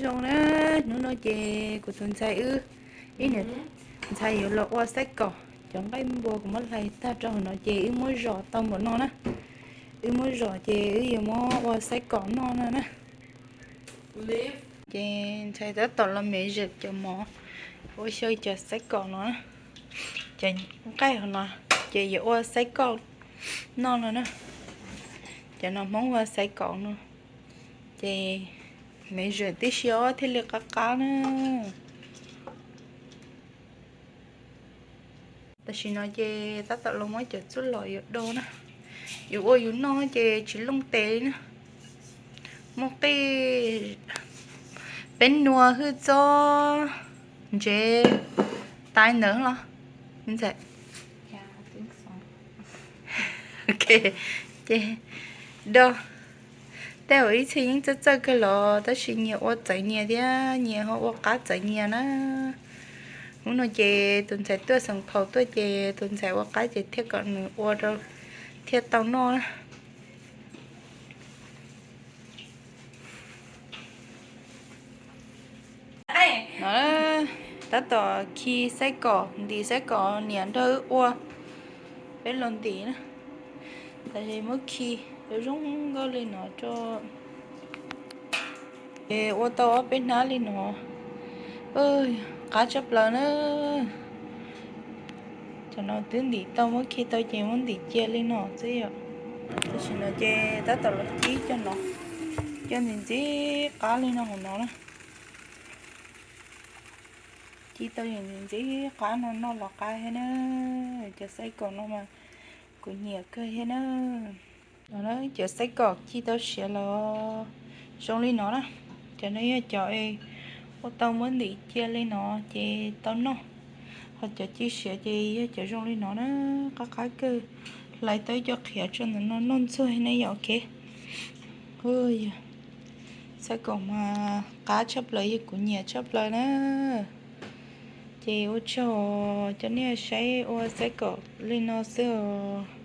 Zoo na, hnub no ces kuv tus ntxhais wb, ib niam ntxhais yuav los ua xaiv kom cov nqaij npua kuv muab hlais tag rau hauv no ces wb muab zom tau npaum no na. Wb muab zom ces wb yuav muab ua xaiv kom noj no na. Ces ntxhais tab tom los me zem cov mov ua xyaw cov xaiv kom no na. Cov nqaij hauv no ces yuav ua xaiv kom noj no na. Cov no Hmoob ua xaiv kom no. Ces me zem tib si os thiaj li qab qab na. Tam sim no ces tab tom los muab cov txuj lom yuav do na, yuav ua yus noj ces tsis looj tes li na. Muaj qij peb nua hwj txob ntsev tais ntawd los ntxhais. Ces do, tej zaum ib txhia yeej txawj txawj kawg los tab sis nyias ua txawv nyias thiab nyias ho ua qab txawv nyias na. Hnub no ces tus ntxhais tuaj xeem phaum tuaj ces tus ntxhais ua qab ces thiaj kom nws ua rau thiaj tau noj na. No, tab tom khi xaiv kom, ntim xaiv kom niam nrog wb ua, peb los ntim na. Tab sis muab khi zoo nkauj li no rau, ces ua tau ob peb hnab li no, qab tshaj plaws na. Cov no twb ntim tau, muab khi tau ces muab ntim cia li no xwb yom. Tam sim no ces tab tom los cib cov no, cov ntxim ntxim qab li no hauv no na. Cib tau ntxim ntxim qab no noj los qab thiab na. Cov xaiv kom no mas kuv nyiam kawg thiab na. Cov xaiv kom cib tau siav los zoo li no na. Cov no yog cov ua tau muab ntim cia li no ces tau noj. Ho cov cib siav ces yog cov zoo li no na, qab qab kawg. Hlais tau ib co qhiav tso ntawm no noj ntxuag ne yom. Ok, xaiv kom mas qab tshaj plaws, yog kuv nyiam tshaj plaws na. Ces ua tsaug cov nej saib ua xaiv kom li no xwb os.